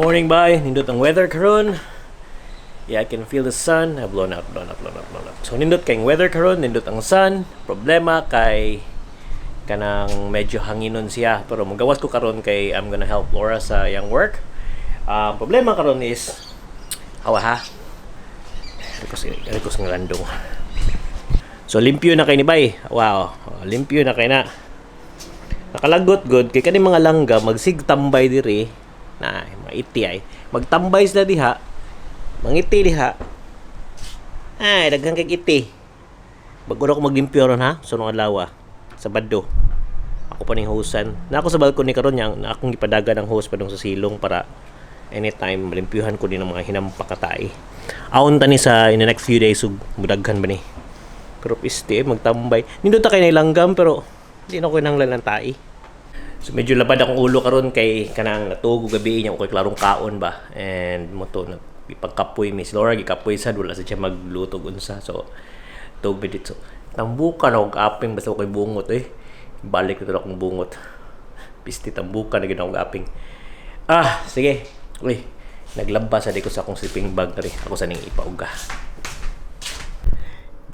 Morning, bay. Nindot ang weather karon. Yeah, I can feel the sun. Ah, blown out, blown out, blown out, blown out. So nindot kay weather karon, nindot ang sun. Problema kay kanang medyo hanginon siya, pero magawas ko karon kay I'm gonna help Laura sa iyang work. Problema karon is hawa ha. Rikos nga landong. So limpyo na kay ni, bay. Wow, limpyo na kay na. Nakalagot good kay kani mga langga magsigtambay diri na mga iti ay magtambay sila diha, mangiti diha, ay daghan kay iti. Bago na ako maglimpyo ron ha. Sunong adlaw, Sabado, ako pa ning hosan na ako sa balcony karon nya na akong gipadagan ang hose padung sa silong para anytime malimpyuhan ko din ang mga hinampak ka tae. Aon tani sa in the next few days ug mudaghan ba ni, pero piste eh, magtambay. Nindot ta kay langgam, pero di na ko kinahanglan ng tae. So medyo labad akong ulo karon kay kanang natuog gabi niya okay klarong kaon ba, and mo to nagpagkapoy. Miss Laura gikapoy sad, wala sa siya magluto unsa, so tuog dito tambukan og aping basta koy bungot eh. Balik na akong bungot. Pisti, tambukan na gid akong aping. Ah, sige. Uy, naglaba sa di ko sa akong sleeping bag diri. Ako sa ning ipauga.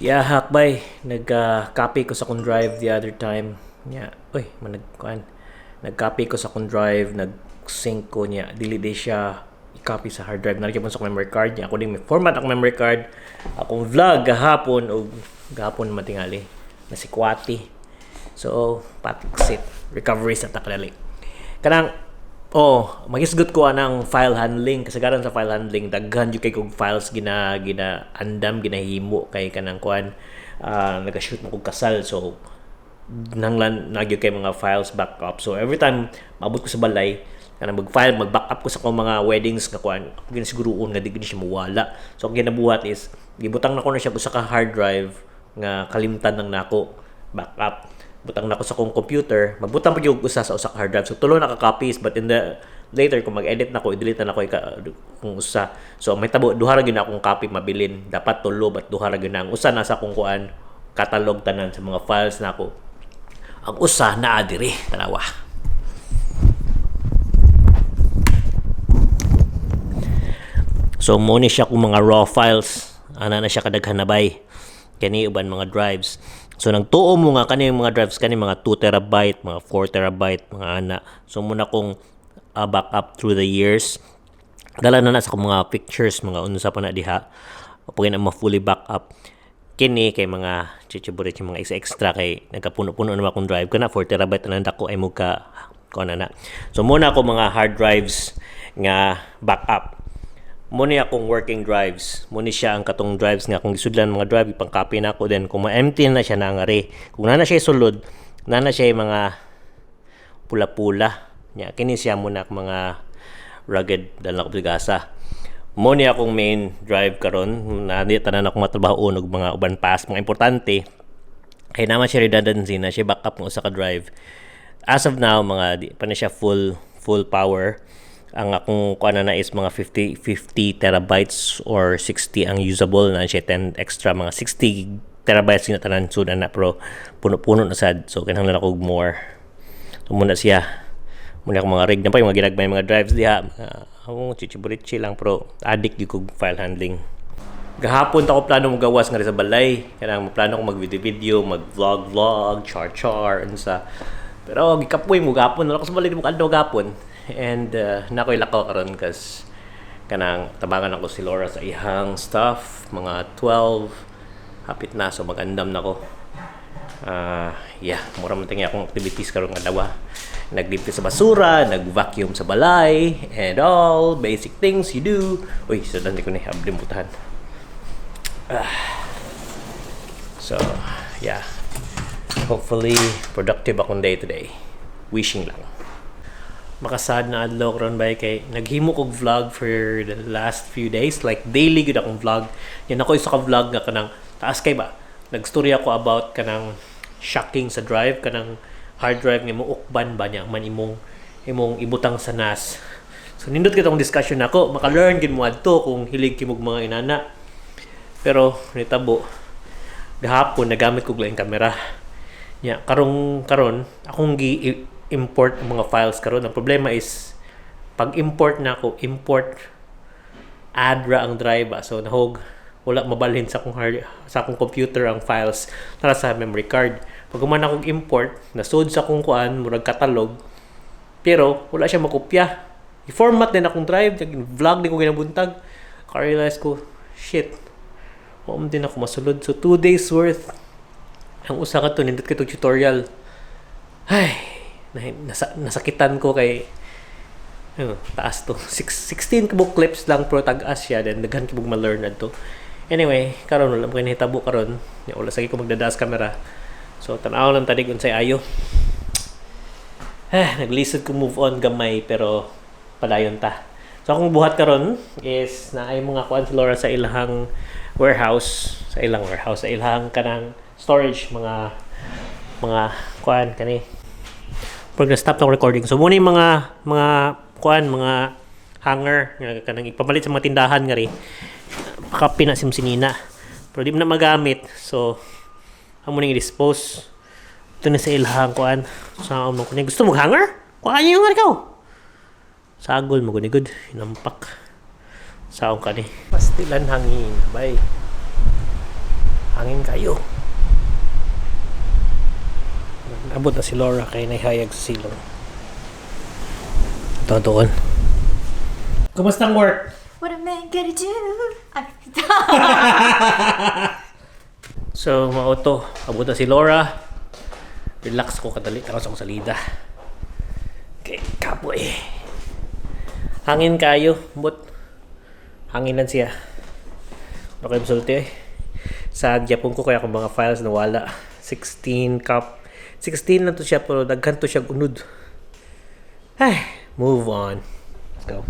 Giyahak, bay, nag-copy ko sa akong drive the other time. Nya, uy, manag kuan. Nag-copy ko sa akong drive, nag-sync ko niya. Dili di siya i-copy sa hard drive. Nalagyan mo sa akong memory card niya. Ako din may format akong memory card. Akong vlog gahapon o gahapon matingali na si Kwati. So, patiksit. Recovery sa takdali. Kanang oh, magisgot ko anang file handling, kasagaran sa file handling daghan jud kay kog files gina gina andam, ginahimo kay kanang kuan, naga-shoot mo kog kasal, so nanglan nagyo kay mga files backup. So every time maabot ko sa balay, kanang mag-file, mag-backup ko sa akong mga weddings nga kuan, ako ginisiguroon nga di gid siya mawala. So ang ginabuhat is gibutang nako na siya usa ka hard drive nga kalimtan nang nako backup, butang nako sa akong computer, magbutang pa gyud usa sa usa ka hard drive, so tulo na ka copies. But in the later, kung mag-edit nako, i-delete na nako kung usa. So may tabo duha ra gyud na akong copy mabilin. Dapat tulo, but duha ra gyud na. Ang usa nasa akong kuan, catalog tanan sa mga files nako. Ang usa naa diri, tanawa. So mo ni siya kung mga raw files, ana na siya kadaghan na, bay. Kani uban mga drives. So nagtuo mo nga kani mga drives, kani mga 2 terabyte, mga 4 terabyte, mga ana. So muna kong backup through the years. Dala na na sa akong mga pictures, mga unsa pa na diha. Pag na ma-fully backup. Kini kay mga chichiburit, yung mga extra extra kay nagkapuno-puno naman akong drive kana 4 terabyte na dako ay mo ka kuan na na. So muna ako mga hard drives nga backup. Mo ni akong working drives. Mo ni siya ang katong drives nga akong gisudlan mga drive, ipang copy na ako. Then kung ma-empty na siya na nga re. Kung na siya sulod, na siya yung mga pula-pula. Nya kini siya muna akong mga rugged, dala ko gasa. Mo ni akong main drive karon na di tanan akong matrabaho og mga uban pass, mga importante. Kay naman siya redundancy na siya, backup ng usa ka drive. As of now, mga di pa na siya full full power. Ang akong kuan na is mga 50 50 terabytes or 60 ang usable na siya, 10 extra, mga 60 terabytes na tanan sud na, pero puno-puno na sad, so kinahanglan ako og more. So muna siya, muna akong mga rig na pa yung mga ginagmay mga drives diha, akong chichiburichi lang, pero addict gyud kog file handling. Gahapon ta ko plano mo gawas nga sa balay, kanang plano ko mag video video, mag vlog vlog, char char unsa, pero gikapoy mo gahapon, wala ko sa balay mo kadto gahapon. And na ko'y lakaw karon kas kanang tabangan ako si Laura sa ihang stuff, mga 12 hapit na, so mag-andam na ko. Ah, yeah, mura man tingi akong activities karon nga adlaw. Naglimpyo sa basura, nag-vacuum sa balay, and all basic things you do. Uy, so di ko ni ablim butahan. Ah. So, yeah. Hopefully productive akong day today. Wishing lang. Makasad na adlaw karon, bay, kay naghimo kog vlog for the last few days, like daily gud akong vlog. Yan ako isa ka vlog nga kanang taas kay ba. Nagstorya ko about kanang shocking sa drive, kanang hard drive nga mo ukban ba niya man imong imong ibutang sa NAS. So nindot kitong discussion nako, maka-learn gid mo adto kung hilig kimog mga inana. Pero nitabo gahapon nagamit ko laing kamera. Nya karong karon akong gi import ang mga files karon. Ang problema is Pag import na ako, import add ra ang drive ba. So nahog, wala mabalhin sa akong computer ang files para sa memory card. Pag human akong import, nasud sa akong kuan, murag catalog, pero wala siya makopya. I-format din akong drive, vlog din ko ginabuntag. Ka-realize ko, shit, wa man din ako masulod. So 2 days worth ang usa ka to, nindot kay tutorial. Ay, nasakitan ko kay ano, taas to. 16 ka clips lang pero tag-as siya, then daghan kay ma-learn adto. Anyway, karon wala mo kay nahitabo karon. Wala sagi ko magdadaas camera. So tan-aw lang tadig unsay ayo. Eh, naglisod ko move on gamay pero padayon ta. So akong buhat karon is naay mga kuan si Laura sa ilahang warehouse, sa ilahang kanang storage, mga kuan kani. Pag na-stop na recording. So muna yung mga kuan, mga hanger nga kanang ipamalit sa mga tindahan nga ri. Pakapi na si sinina. Pero di mo na magamit. So ang mo ning i-dispose. Ito na sa ilahang kuan. Sa mo kunya gusto mo hanger? Kuan yung ikaw. Sagol mo gud, hinampak. Saong kani. Pastilan hangin, bay. Hangin kayo. Abot na si Laura kay nahayag sa silong. Ito doon. Kumusta ang work? What a man gotta do? Ay, So, mao to. Abot na si Laura. Relax ko kadali. Tapos akong salida. Okay, kapoy. Hangin kayo. But, hangin lang siya. Ano kayo masulti eh. Sad gyapon ko kaya akong mga files nawala. 16 cup. 16 lang to siya pero daghan to siya unod. Ay, move on. Let's go.